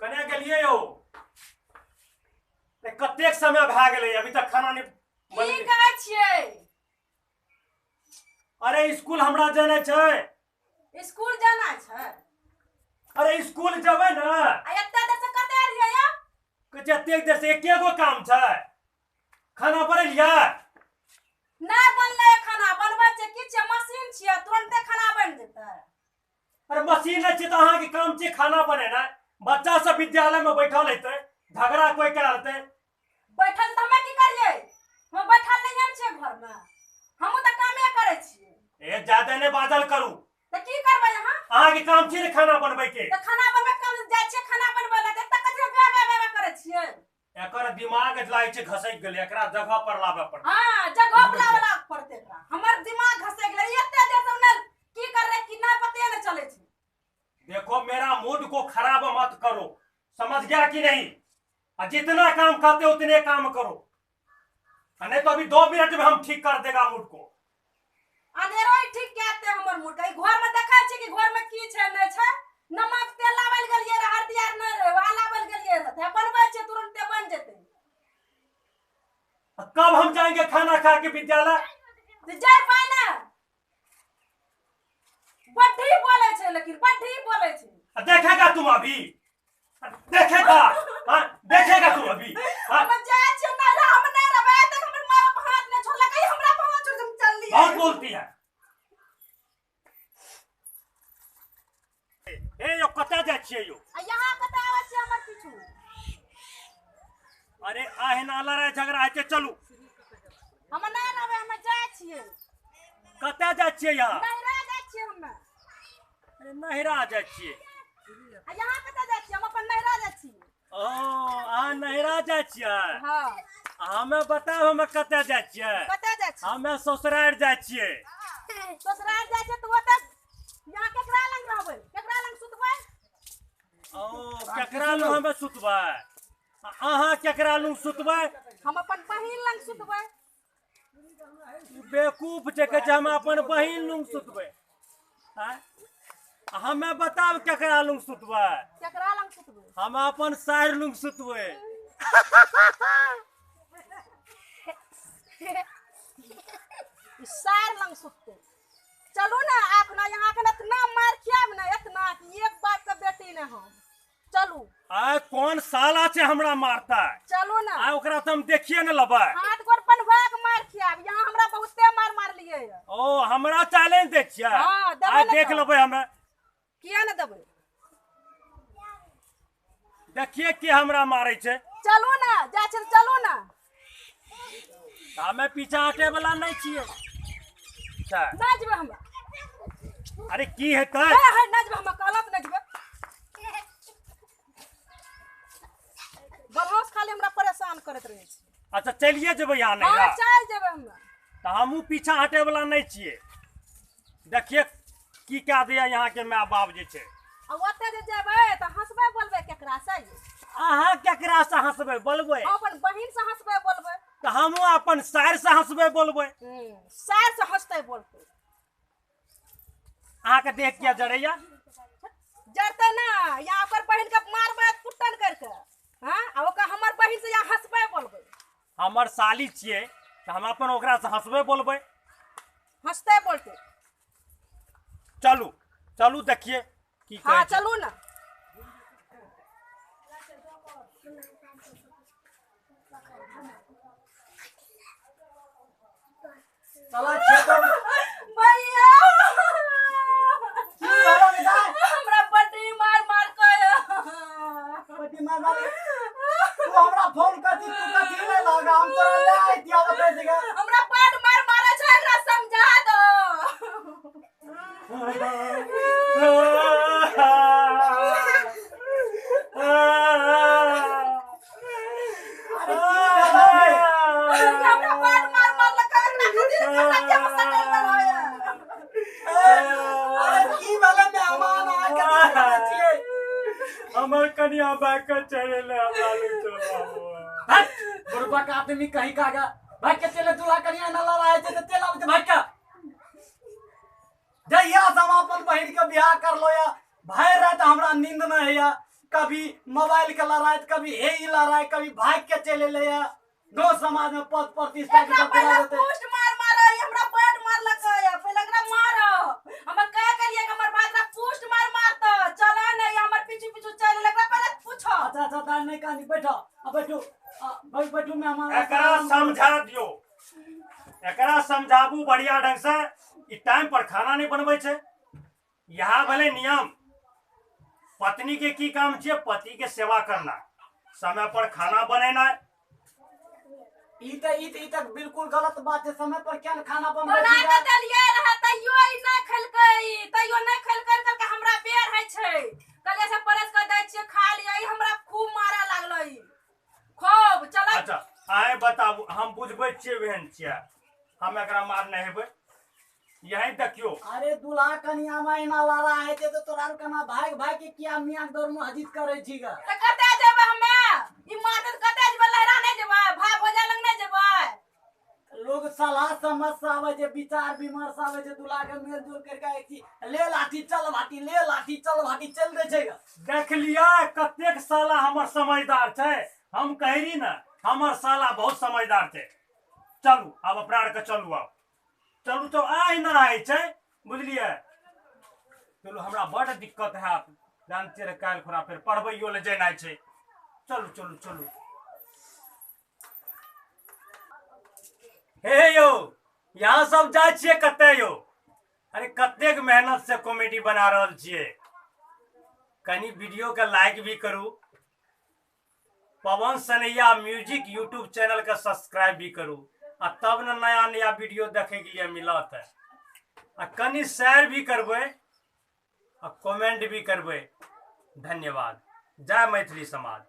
कने गेलियै यौ? कतेक समय भए गेलै, अभी तक खाना नहि की कहै छियै? अरे स्कूल हमरा जेनाइ छै। स्कूल जाना छै? अरे स्कूल जेबै ने। आ एते देर से कतऽ रहियै यौ? कहै छै एतेक देर से एके गो काम छै, खाना बनेलियै? नहि बनलै खाना, बनबै छै। की छै, मशीन छियै, तुरन्ते खाना बनि जेतै। अरे मशीन नहि छै तऽ अहाँके काम छै खाना बनेनाइ? बच्चा सब विद्यालय में बैठल हेतै, झगड़ा कोइ कए लेतै। बैठल तऽ हमे की करियै? हम बैठल नहि ने छियै घरमे, हमहूँ तऽ कामे करै छियै। ए ज्यादा नहि बाजल करू। तऽ की करबै अहाँ? अहाँके काम छै ने खाना बनबै के। तऽ खाना बनबै काम जाइ छियै खाना बनबै लए, तऽ एतऽ कथी बे बे बे करै छियै? एकर दिमाग लागै छै घसकि गेलै, एकरा जगह पर लाबऽ पड़तै। हाँ, जगह पर लाबऽ लाग पड़तै एकरा। हमर दिमाग घसकि गेलै, एते देर से ने की कर रहे की नहि पते नहि चलै छै। देखो मेरा मूड को खराब मत करो, समझ गया कि नहीं? आ जितना काम कहते उतने काम करो, आ नहीं तो अभी 2 मिनट में हम ठीक कर देगा मूड को। अनेरो ही ठीक कए देतै हमर मूड के। ई घर में देखै छियै कि घर में की छै नहि छै। नमक तेल लाबै लए गेलियै रहए, हरदी आर नहि रहै, वएह लाबै लए गेलियै रहए। तऽ बनबै छियै, तुरन्ते बनि जेतै। कब हम जाएंगे खाना खा के विद्यालय? तऽ जयबै ने। बड्डी बोलै छै, लेकिन बड्डी बोलै छै। आ देखेगा तुम अभी, देखेगा, हाँ देखेगा तुम अभी। हाँ? हम जाइ छियै, नहि रह, हम नहि रहबै। आइ तक हमर माय बाप हाथ नहि छोड़लकै, हमरा पर हाथ छोड़ि हम चललियै। बहुत बोलती है। ए यौ कतऽ जाइ छियै यौ? आ यहाँ कतऽ आबै छियै हमर पीछू? अरे अहिना लड़ाइ झगड़ा होइ छै, चलू। हम नहि रहबै, हम जाइ छियै। कतऽ जाइ छियै यहाँ? नैहरा जाइ छियै हमे। अरे नैहरा जाइ छियै? आ यहाँ कतऽ जाइ छियै? हम अपन नैहरा जाइ छियै। ओ अहाँ नैहरा जाइ छियै? हाँ। हमे बताब हमे कतऽ जाइ छियै? कतऽ जाइ छियै? हमे ससुरारि जाइ छियै। ससुरारि जाइ छियै तऽ ओतऽ यहाँ केकरा लग रहबै, केकरा लग सुतबै? ओ केकरा लग हमे सुतबै? अहाँ केकरा लग सुतबै? हम अपन बहिन लग सुतबै। बेवकूफ छै, कहै छै हम अपन बहिन लग सुतबै। आँय? हमे बताब केकरा लग सुतबै? केकरा लग सुतबै? हम अपन साइर लग सुतबै। सार लग सुततै। चलू ने, एखना यहाँ के इतना मार खियाब ने, इतना कि एक बाप के बेटी ने हम। चलू। आय कोन साला छै हमरा मारता? चलू ने। आय ओकरा तऽ हम देखिए ने लेबै। हाथ गोर बनवा के मार खियाब। यहाँ हमरा बहुते मार मारलियै। ओ हमरा चैलेंज दै छियै? हाँ, देबै आय ने देख तऽ। लेबै हमे। किया ने देबै? देखिए के हमरा मारै छै। चलू ने, जाइ छै चलू ने। हमे पीछा हटे वाला नहि छियै। नहि जेबै हमरा। अरे की हेतै? हे हे नहि जेबै हमरा, कहलक नहि जेबै। बलहास खाली हमरा परेशान करैत रहै छै। अच्छा चलिए जेबै यहाँ हाँ नैहरा? चलि जेबै हमरा। तऽ हमहूँ पीछा हटे वाला नहि छियै। देखिए की कए दैया यहाँ के my बाप जे छै। आ ओतऽ जे जेबै तऽ हँसबै बोलबै केकरा से? अहाँ केकरा से हँसबै बोलबै? हम अपन बहिन से हँसबै बोलबै। तऽ हमहूँ अपन सारि से हँसबै बोलबै। सारि से हँसतै बोलतै। अहाँके देख किया जरैया? जरतै ना, यहाँ ओकर बहिन के मारबै कुट्टन करके। हाँ, आ ओकर हमर बहिन से यहाँ हँसबै बोलबै। हमर साली छियै तऽ हम अपन ओकरा से हँसबै बोलबै। हँसतै बोलतै। चलू चलू देखिए की कहै हाँ छै। चलू ना। चला खेत में। भैया की भेलो बेटा? हमरा बड्डी मार मार के। बड्डी मार मार तू हमरा फोन करती, तू कथी ले लगा, हम तोरा ले आइती ओतय जगह। हमरा बड मार मारे छै, एकरा समझा दो। अरे की भेलो रे? हमरा बड मार मारलक, एकरा खातिर हमरा के सटल होय। अरे की भेलै मेहमान, अहाँ कथी करै छियै? हमर कनिया बाइक के चढ़ेले हमरा लग चल। बुढ़बा के आदमी कहीं कागा भाग के चले, दूल्हा कनिया न लड़ाई छै तऽ चलि आबै छै भाग के। जहिया से हम अपन बहिन के बियाह करलो या भरि राति हमरा नींद नहि होइया। कभी मोबाइल के लड़ाई, कभी हे ई लड़ाई, कभी भाग के चलि एलै है। गाँव समाज में पद प्रतिष्ठा के एकरा सब पहिले गिरा देतै। पोस्ट मार मार हमरा बड मारलकै पहिले एकरा मार। हमर कह गेलियै कि हमर भाई एकरा पोस्ट मार मारत चला नहीं, हमर पीछू पीछू चल एकरा पहिले पूछो। अच्छा अच्छा दाइ नहीं कानी, बैठो आ बैठू आ बैठू मेहमान। एकरा समझा दियो, एकरा समझाबू बढ़िया ढंग से। ई टाइम पर खाना नहीं बनबै छै, यहाँ भेलै नियम। पत्नी के की काम छियै? पति के सेवा करना, समय पर खाना बनेना। ई त बिल्कुल गलत बात है। समय पर क्या खाना बनबै बना छी? के देलियै रहे तैयो ई नहीं खेलकै, तैयो नहीं खेलकै। कहलकै हमरा बेर होइ छै, कहलियै से परस के दै छियै खा लिअ। ई हमरा खूब मारे लागलै खूब। चल अच्छा आइ बताबू, हम बुझबै छियै ओहन छियै, हम एकरा मारने हेबै। यही देखियो। अरे दूल्हा कनिया में एना लड़ा है छै त तोरा केना भाग भाग के किया मियां के दौड़ में हजित करै छी गा? त कतऽ जेबै हमे? ई मारतै त कतऽ जेबै? लहरा नहि जेबै? भाय भौजाइ लग नहि जेबै? लोग सलाह समझ से आबै छै, विचार विमर्श आबै छै, दूल्हा के मेल जोल करके एक चीज ले लाठी चल भाटी, ले लाठी चल भाटी चल दै छै गा। देख लिया कतेक साला हमर समझदार छै। हम कह रही ना हमर साला बहुत समझदार छै। चलू आब अपना आर के चलू, आब चलू तो आइ ना होइ छै, बुझलियै? चलू हमरा बड़ दिक्कत हैत, जानते रहे काल्हि खुना फेर पढ़बैयो लए जेनाइ छै। चलू चलू चलू। हे यौ, यहाँ सब जाइ छियै कतऽ यौ? अरे कतेक मेहनत से कॉमेडी बना रहल छियै, कनी वीडियो के लाइक भी करू, Pawan Sanaiya music YouTube channel के सब्सक्राइब भी करू, आ तब ने नया नया वीडियो देखे के लिए मिलत है। आ कनी शेयर भी करबै आ कमेंट भी करबै। धन्यवाद। जय मैथिली समाज।